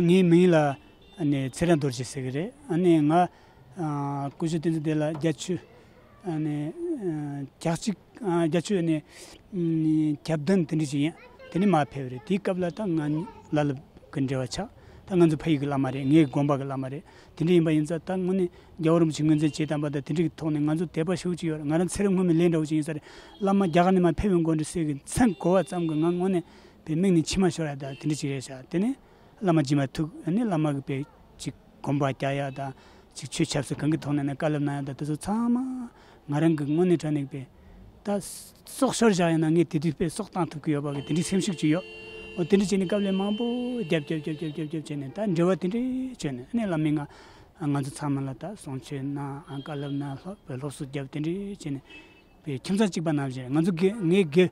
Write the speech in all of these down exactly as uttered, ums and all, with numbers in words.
ངའི་མིང་ལ་ཨ་ནི་ཚེ་རིང་རྡོ་རྗེ་ཟེར་གི་རེད། ཨ་ནི་ང་ཨ་སྐུ་ཞབས་བསྟན་འཛིན་བདེ་ལ་བརྒྱད་ཅུ་ཨ་ནི་ཨ་གྱ་གཅིག་ཨ་བརྒྱད་ཅུ་ཨ་ནི་ཨ་གྱ་བདུན་དེ་འདྲ་ཞིག་ཡིན། དེ་ནས་མར་ཕེབས་པ་རེད། དེའི་སྐབས་ལ་ད་ང་གཉིས་བླ་སློབ་ཀྱི་འབྲེལ་བ་ཆགས། ད་ང་ཚོ་ཕ་ཡུལ་གྱི་བླ་མ་རེད། ངའི་དགོན་པ་གི་བླ་མ་རེད། དེ་འདྲ་ཡིན་པ་ཡིན་ཙང་ད་དངོས་གནས་རྒྱལ་བ་རིན་པོ་ཆེ་ངོས་འཛིན་བྱེད་དམ་པ་དང་དེ་འདྲ་གི་ཐོག་ནས་ང་ཚོ་དད་པ་ཞེ་པོ་ཅིག་ཡོད་རེད། ང་རང་ཚེ་རབས་སྔོན་མའི་ལས་འདྲ་བོ་ཅིག་ཡིན་ས་རེད། བླ་མ་རྒྱ་གར་ནས་མར་ཕེབས་ཡོང་དགོས་འདྲ་ཟེར་གི་མཚན་གོ་བ་ཙམ་གྱིས་ང་དངོས་གནས་པའི་མིག་ནས་མཆི་མ་ཤོར་ཡ་ད་དེ་འདྲ་ཅིག་རེད་ཤག་དེ་ནས་བླ་མ་སྦྱིན་པ་ཐུག་ཨ་ནི་བླ་མ་གི་པའི་ཅིག་དགོན་པ་རྒྱག་ཡ་དང་ཅིག་ཆོས་ཆབ་སྲིད་གང་གི་ཐོག་ནས་ནས་བཀའ་སློབ་གནང་ཡ་དང་དེ་ཚོ་ཚང་མ་ང་རང་གི་དངོས་གནས་དྲང་གནས་པའི་ད་སྲོག་ཤོར་བཞག་ཡིན་ན་ངས་དེ་དུས་པའི་སྲོག་བཏང་ཐུབ་ཀྱི་ཡོད་པ་གི་དེ་འདྲའི་སེམས་ཤུགས་ཅིག་ཡོད། འོ་དེ་འདྲ་བྱས་ནས་དཀའ་ལས་མང་པོ་རྒྱབ་རྒྱབ་རྒྱབ་རྒྱབ་རྒྱབ་རྒྱབ་བྱས་ནས་ད་འབྲེལ་བ་དེ་འདྲ་བྱས་ནས་ཨ་ནི་བླ་མས་ང་ང་ཚོ་ཚང་མ་ལ་ད་གསུང་ཆོས་གནང་ཨ་བཀའ་སློབ་གནང་སློབ་སློབ་གསོ་རྒྱབ་དེ་འདྲ་བྱས་ནས། པའི་ཁྱིམ་ཚང་གཅིག་པ་ནང་བཞིན་ང་ཚོ་དགེ་ངའི་དགེ་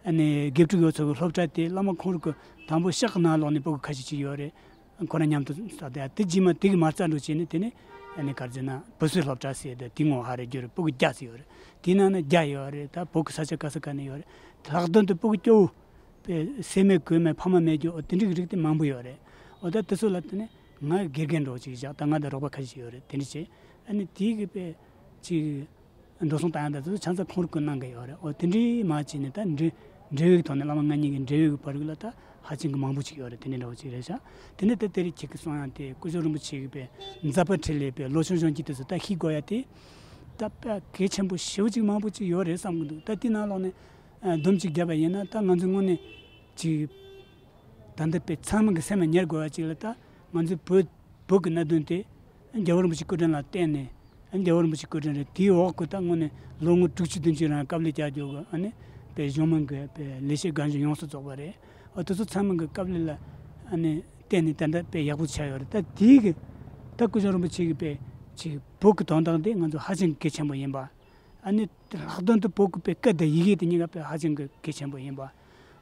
ཨ་ནི་དགེ་ཕྲུག་ཡོད་ཚོ་གི་སློབ་གྲྭ་དེ་བླ་མ་ཁོང་རང་གི་དང་པོ་ཤག་གི་ནང་ལོགས་ནས་སྤུ་གུ་ཁ་ཤས་ཅིག་ཡོད་རེད། ཁོ་རང་མཉམ་དུ་ས་དེ་དེ་རྗེས་མ་དེ་གི་མ་རྩ་འགྲོ་བྱས་ནས་དེ་ནས་ཨ་ནི་ག་རེ་ཟེར་ན་བུ་གསོའི་སློབ་གྲྭ་ཟེར་དེ་དེ་ངོ་ཧ་རེ་རྒྱུ་རེད། སྤུ་གུ་བརྒྱ་ཙམ་ཡོད་རེད། དེའི་ནང་ན་བརྒྱ་ཡོད་རེད། ད་བོད་གི་ས་ཆ་ག་ས་ག་ནས་ཡོད་རེད། ལྷག་དོན་དུ་སྤུ་གུ་སྐྱོ་བོ་པའི་སྲས་མེད་གོས་མེད་ཕ་མ་མེད་རྒྱུ་འོ་དེ་འདྲ་གི་རིགས་དེ་མང་པོ་ཡོད་རེད། འོ་ད་དེ་ཚོ་ལ་དེ་ནས་ང་དགེ་རྒན་འདྲ་བོ་ཅིག་བཞག་ད་ང་དང་རོགས་པ་ཁ་ཤས་ཡོད་རེད། དེ་འདྲ་བྱས་ཨ་ནི་དེའི་གི་པའི་ཅིག་འགྲོ་སོང་བཏང་ཡག་དང་དེ་ཚོ་ཆ་ཚང་ཁོང་རང་གིས་གནང་གི་ཡོད་རེད། འོ་དེ་འདྲའི་མ་བྱས་ནས་ད་འབྲེལ་འབྲེལ་བའི་ཐོག་ནས་བླ་མ་ང་གཉིས་ཀྱི་འབྲེལ་བའི་བར་ལ་ད་ཧ་ཅང་གི་མང་པོ་ཅིག་ཡོད་རེད། དེ་འདྲའི་འདྲ་བོ་ཅིག་རེད་ཤག་དེ་ནས་ད་དེ་རིང་ཁྱེད་ཀྱིས་གསུང་ཡག་དེ་སྐུ་ཞབས་རིན་པོ་ཆེ་གི་པའི་མཛད་པ་འཕྲིན་ལས་པའི་ལོ་ཆུང་གཞོན་སྐྱེས་དེ་ཚོ་ད་ཤེས་དགོས་ཡག་དེ་ད་དཔེ་གལ་ཆེན་པོ་ཞེ་པོ་ཅིག་མང་པོ་ཅིག་ཡོད་རེད་བསམ་གི་འདུག་ད་དེ་ནང་ལོགས་ནས་སྡོམ་ཅིག་བརྒྱབ་པ་ཡིན་ན་ད་ང་ཚོ་དངོས་གནས་ཅིག་ད་ལྟ་པའི་ཚང་མ་གི་སེམས་ལ་ཉར་དགོས་པ་ཅིག་ལ་ད་ང་ཚོའི་བོད་བོད་ཀྱི་གནད་དོན་དེ་རྒྱལ་བ་རིན་པོ་ཆེའི་སྐུ་དྲིན་ལ་བརྟེན་ནས་རྒྱལ་བ་རིན་པོ་ཆེའི་སྐུ་དྲིན་རེད། དེའི་འོག་གི་ད་དངོས་གནས་ལོ་ངོ་དྲུག་ཅུ་བདུན་ཅུ་རིང་སྐབས་ལས་བརྒྱབ་རྒྱུ་གི་ཨ་ནི་པའི་གཞུང་མང་གི་པའི་ལས་བྱེད་རྒན་གཞོན་ཡོངས་སུ་རྫོགས་པ་རེད། ཨ་དེ་ཚོ་ཚང་མ་གི་སྐབས་ལས་ལ་ཨ་ནི་བརྟེན་ནས་ད་ལྟ་པའི་ཡག་པོ་ཆགས་ཡོད་རེད། ད་དེའི་གི་ད་སྐུ་ཞབས་རིན་པོ་ཆེ་གི་པའི་ཅིག་བོད་ཀྱི་དོན་དག་འདི་ང་ཚོ་ཧ་ཅང་གི་གལ་ཆེན་པོ་ཡིན་པ། ཨ་ནི་ལྷག་དོན་དུ་བོད་ཀྱི་པའི་སྐད་དང་ཡི་གེ་དེ་གཉིས་ཀ་པའི་ཧ་ཅང་གི་གལ་ཆེན་པོ་ཡིན་པ།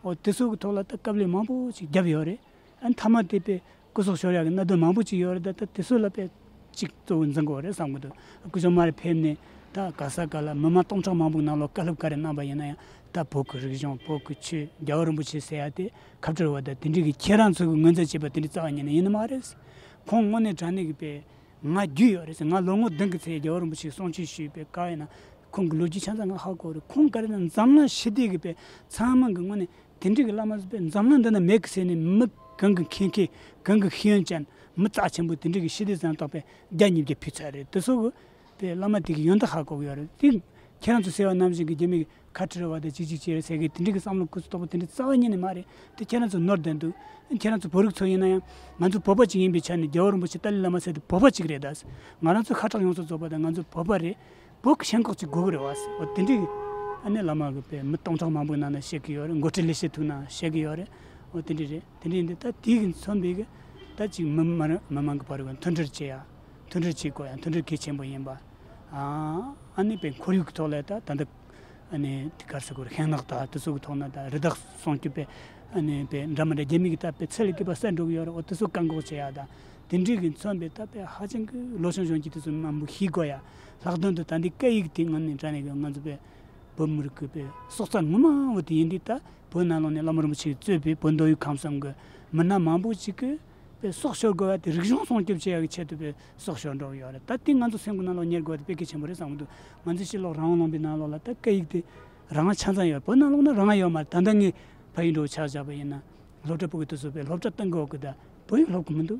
འོ་དེ་ཚོ་གི་ཐོག་ལ་ད་དཀའ་ལས་མང་པོ་ཞིག་བརྒྱབ་ཡོད་རེད། ཨ་ནི་མཐའ་མ་དེ་པའི་སྐུ་སྲོག་ཤོར་ཡག་གི་གནད་དོན་མང་པོ་ཅིག་ཡོད་རེད། ད་ད་དེ་ཚོ་ལ་པའི་ཅིག་གཙོ་བོ་འཛིན་དགོས་རེད་བསམ་གི་འདུག་སྐུ་ཞབས་མར་ཕེབས་ནས་ད་ག་ས་ག་ལ་མི་མང་སྟོང་ཕྲག་མང་པོའི་ནང་ལོགས་བཀའ་སློབ་ག་རེ་གནང་པ་ཡིན་ན་ཡང་ད་བོད་ཀྱི་རིག་གཞུང་བོད་ཀྱི་ཆོས་རྒྱལ་བ་རིན་པོ་ཆེ་ཟེར་ཡག་དེ་ཁ་བྲལ་བ་དང་དེ་འདྲའི་གི་ཁྱེད་རང་ཚོ་གི་ངོས་འཛིན་བྱས་པ་དེ་འདྲའི་རྩ་བ་ཉིད་ནས་ཡིན་ནི་མ་རེད། ཁོང་དངོས་གནས་དྲང་གནས་ཀྱི་པའི་ང་རྒྱུས་ཡོད་རེད་ཟེར། ང་ལོ་ངོ་བདུན་གྱི་ཚེ་རྒྱལ་བ་རིན་པོ་ཆེའི་གསུང་ཆོས་ཞུས་པའི་སྐབས་ཡིན་ན་ཁོང་གི་ལོ་རྒྱུས་ཆ་ཚང་ང་ཧ་གོ་རེད། ཁོང་ག་རེ་ན་འཛམ་གླིང་ཞི་བདེ་གི་པའི་ཚང་མ་གི་དངོས་གནས་དེ་འདྲའི་གི་བླ་མ་ཟེར་པའི་འཛམ་གླིང་འདི་ན་མེད་གི་ཟེར་ནས་མི་གང་གི་མཁྱེན་མཁན་གང་གི་ཤེས་ཡོན་ཅན་མི་རྩ་ཆེན་པོ་དེ་འདྲའི་གི་ཞི་བདེ་ཟེར་ན་ཏག་པའི་བརྒྱ་ཉིས་བརྒྱ་ཕུལ་ཚར་རེད། དེ་ཚོ་གི་པའི་བླ་མ་དེ་གི་ཡོན་བདག་ཧ་གོ་གི་ཡོད་རེད། དེ་ཁྱེད་རང་ཚོ་ཟེར་བ་ནང་བཞིན་གི་རྒྱ་མི་གི་ཁ་བྲལ་བ་དང་གཅིག་གཅིག་བྱས་ཟེར་གི་དེ་འདྲའི་གི་བསམ་བློ་ཀུ་ཚོ་དོག་པོ་དེ་འདྲའི་རྩ་བ་ཉིད་ནས་མ་རེད། དེ་ཁྱེད་རང་ཚོ་ནོར་བསྡད་འདུག་ཁྱེད་རང་ཚོ་བོད་རིགས་ཚོ་ཡིན་ན་ཡང་ང་ཚོ་བོད་པ་གཅིག་ཡིན་པའི་ཆ་ནས་རྒྱལ་བ་རིན་པོ་ཆེ་ཏཱ་ལའི་བླ་མ་ཟེར་དེ་བོད་པ་གཅིག་རེད་ད། ང་རང་ཚོ་ཤ་ཁྲག་ཡོངས་སུ་རྫོགས་པ་དང་ང་ཚོ་བོད་པ་རེད། བོད་ཀྱི་ཞེན་ཁོག་ཅིག་དགོས་ཀྱི་རེད་བ། འོ་དེ་འདྲའི་ཨ་ནི་བླ་མ་གི་པའི་མི་སྟོང་ཕྲག་མང་པོའི་ནང་ན་བཤད་ཀྱི་ཡོད་རེད། འགོ་ཁྲིད་ལས་བྱེད་ཐུག་ན་བཤད་ཀྱི་ཡོད་རེད། འོ་དེ་འདྲ་རེད། དེ་འདྲ་ཡིན་དུས་ད་དེ་གི་མཚོན་པའི་གི་ད་ཅིག་མི་མི་མི་མང་གི་བར་གི་མཐུན་སྒྲིལ་བྱེད་ཡ། མཐུན་སྒྲིལ་བྱེད་དགོས་ཡ། མཐུན་སྒྲིལ་གལ་ཆེན་པོ་ཡིན་པ། ཨ་ཨ་ནི་པའི་ཁོར་ཡུག་གི་ཐོག་ལ་ད་ད་འདི་ཨ་ནི་དེ་གར་སོ་གོར་ཤིང་ནགས་ད་དེ་ཚོ་གི་ཐོག་ན་ད་རི་དྭགས་སྲུང་སྐྱོབ་པའི་ཨ་ནི་པའི་འདྲ་མི་འདྲ་རྒྱ་མི་གི་ད་པའི་ཚད་ལས་བརྒལ་བ་བསད་འགྲོ་གི་ཡོད་རེད། འོ་དེ་ཚོ་བཀག་འགོག་བྱེད་ཡ་ད་དེ་འདྲའི་གི་མཚོན་པའི་ད་པའི་ཧ་ཅང་གི་ལོ་ཆུང་གཞོན་སྐྱེས་དེ་ཚོ་མང་པོ་ཤེས་དགོས་ཡ། ལྷག་དོན་དུ་ད་འདི་སྐད་ཡིག་དེ་ངོ་ནས་དྲང་གནས་གི་ང་ཚོ་པའི་བོད་མི་རིགས་ཀྱི་པའི་སྲོག་རྩ་ངོ་མ་བོ་དེ་ཡིན་དུས་ད་བོད་ནང་ལོགས་ནས་བླ་མ་རིན་པོ་ཆེས་གཙོས་པའི་བོད་མདོ་དབུས་ཁམས་གསུམ་གྱི་མི་སྣ་མང་པོ་ཅིག་གིས་པའི་སྲོག་ཤོར་དགོས་པ་དེ་རིག་གཞུང་སྲུང་སྐྱོབ་བྱེད་ཡག་གི་ཆེད་དུ་པའི་སྲོག་ཤོར་འགྲོ་གི་ཡོད་རེད། ད་དེ་ང་ཚོ་སེམས་ཀྱི་ནང་ལོགས་ཉར་དགོས་པ་དེ་དཔེ་གལ་ཆེན་པོ་རེད་བསམ་གི་འདུག་ང་ཚོའི་ཕྱི་ལོགས་རང་དབང་ལུང་པའི་ནང་ལོགས་ལ་ད་སྐད་ཡིག་དེ་རང་དབང་ཆ་ཚང་ཡོད། བོད་ནང་ལོགས་ན་རང་དབང་ཡོད་མ་རེད། ད་ལྟ་ངས་ཕ་ཡུལ་འགྲོ་ཆ་བཞག་པ་ཡིན་ན་སློབ་གྲྭ་ཕྲུ་གུ་དེ་ཚོ་པའི་སློབ་གྲྭ་གཏོང་གི་ཡོད་གི་ད་བོད་ཡིག་སློབ་གི་མི་འདུག་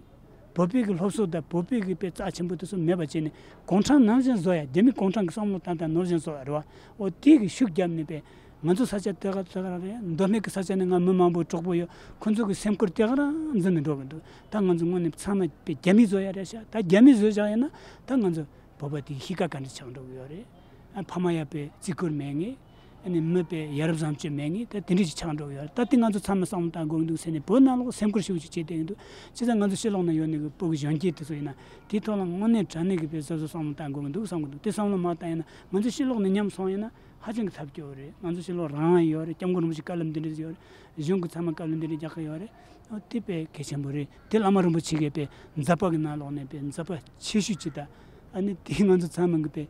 བོད་པའི་གི་སློབ་གསོ་དང་བོད་པའི་གི་དཔེ་རྩ་ཆེན་པོ་དེ་ཚོ་མེད་པ་བྱས་ནས་གུང་ཁྲན་ནང་བཞིན་བཟོ་ཡ། རྒྱ་མི་གུང་ཁྲན་གི་བསམ་བློ་བཏང་སྟངས་ནང་བཞིན་བཟོ་ཡ་རེད་བ། འོ་དེ་གི་ཤུགས་བརྒྱབ་ནས་པའི་ང་ཚོ་ས་ཆ་དེ་ག་དེ་ག་རང་རེད། མདོ་སྨད་གི་ས་ཆ་ནས་ང་མི་མང་པོ་གྲོགས་པོ་ཡོད། ཁོ་ཚོ་གི་སེམས་ཁུར་དེ་ག་རང་འཛིན་ནས་འགྲོ་གི་འདུག་ད་ང་ཚོ་དངོས་གནས་ཚང་མ་པའི་རྒྱ་མི་བཟོ་ཡ་རེད་ཤག་ད་རྒྱ་མི་བཟོས་བཞག་ཡིན་ན་ད་ང་ཚོ་བོད་པ་དེ་གི་གཤིས་ཀ་ག་འདྲ་ཆགས་འགྲོ་གི་ཡོད་རེད། ཨ་ཕ་མ་ཡ་པའི་བརྩི་བཀུར་མེད་ངེས། ཨ་ནི་མི་པའི་ཡ་རབས་བཟང་སྤྱོད་མེད་ངེས། ད་དེ་འདྲ་ཞིག་ཆགས་འགྲོ་གི་ཡོད་རེད། ད་དེ་ང་ཚོ་ཚང་མ་བསམ་བློ་བཏང་དགོས་ཀྱི་འདུག་ཟེར་ནས་བོད་ནང་ལོགས་སེམས་ཁུར་ཞེ་པོ་ཅིག་བྱེད་བསྡད་ཀྱི་འདུག་བྱས་ཙང་ང་ཚོ་ཕྱི་ལོགས་ན་ཡོད་ནི་གི་སྤུ་གུ་གཞོན་སྐྱེས་དེ་ཚོ་ཡིན་ན་དེའི་ཐོག་ལ་དངོས་གནས་དྲང་གནས་ཀྱི་པའི་སོ་སོ་བསམ་བློ་བཏང་དགོས་ཀྱི་འདུག་བསམ་གྱི་འདུག་དེ་བསམ་བློ་མ་བཏང་ཡིན་ན་ང་ཚོ་ཕྱི་ལོགས་ནས་ཉམས་སོང་ཡིན་ན་ཧ་ཅང་གི་ཐབས་སྐྱོ་བོ་རེད། ང་ཚོ་ཕྱི་ལོགས་རང་དབང་ཡོད་རེད། སྐྱབས་མགོན་རིན་པོ་ཆེ་བཀའ་སློབ་འདི་འདྲ་ཡོད་རེད། གཞུང་གི་ཚང་མ་བཀའ་སློབ་འདི་འདྲ་རྒྱག་གི་ཡོད་རེད། འོ་དེ་དཔེ་གལ་ཆེན་པོ་རེད། དེ་བླ་མ་རིན་པོ་ཆེ་གིས་དཔེ་མཛད་པ་གི་ནང་ལོགས་ནས་དཔེ་མཛད་པ་ཆེ་ཤོས་ཅིག་དང་། ཨ་ནི་དེ་ང་ཚོ་ཚང་མ་གི་དཔེ་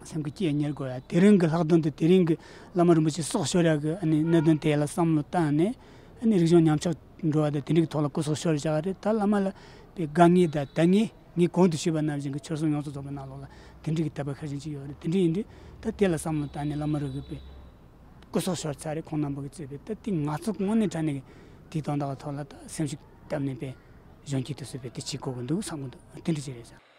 སེམས་ཀྱི་དཀྱིལ་ཉར་དགོས་ཡ། དེ་རིང་གི་ལྷག་དོན་དུ་དེ་རིང་གི་བླ་མ་རིན་པོ་ཆེ་སྲོག་ཤོར་ཡ་གི་ཨ་ནི་གནད་དོན་དེ་ལ་བསམ་བློ་བཏང་ནས་ཨ་ནི་རིག་གཞུང་ཉམས་ཆག་ འགྲོ་བ་དང་དེ་འདྲའི་ཐོག་ལ་སྐུ་སྲོག་ཤོར་བཞག་པ་རེད། ད་བླ་མ་ལ་དཔེ་དགའ་ངེས་དང་དད་ངེས། ངས་གོང་དུ་ཞུས་པ་ནང་བཞིན་གྱི་ཆོལ་གསུམ་ཡོངས་སུ་རྫོགས་པའི་ནང་ལོགས་ལ་དེ་འདྲའི་གི་དད་པ་ཁ་ཤས་ཅིག་ཡོད་རེད། དེ་འདྲ་ཡིན་དུས་ད་དེ་ལ་བསམ་བློ་བཏང་ནས་བླ་མ་རང་གི་དཔེ་སྐུ་སྲོག་ཤོར་ཚར་རེད། ཁོང་རྣམ་པ་གིས་གཙོས་པའི་ད་དེ་ང་ཚོ་དངོས་གནས་དྲང་གནས་ཀྱི་དེའི་དོན་དག་གི་ཐོག་ལ་ད་སེམས་ཤུགས་བཏབ་ནས་དཔེ་གཞོན་སྐྱེས་དེ་ཚོས་དཔེ་དེ་བྱེད་དགོས་ཀྱི་འདུག་བསམ་གྱི་འདུག་དེ་འདྲ་ཅིག་རེད་ཤག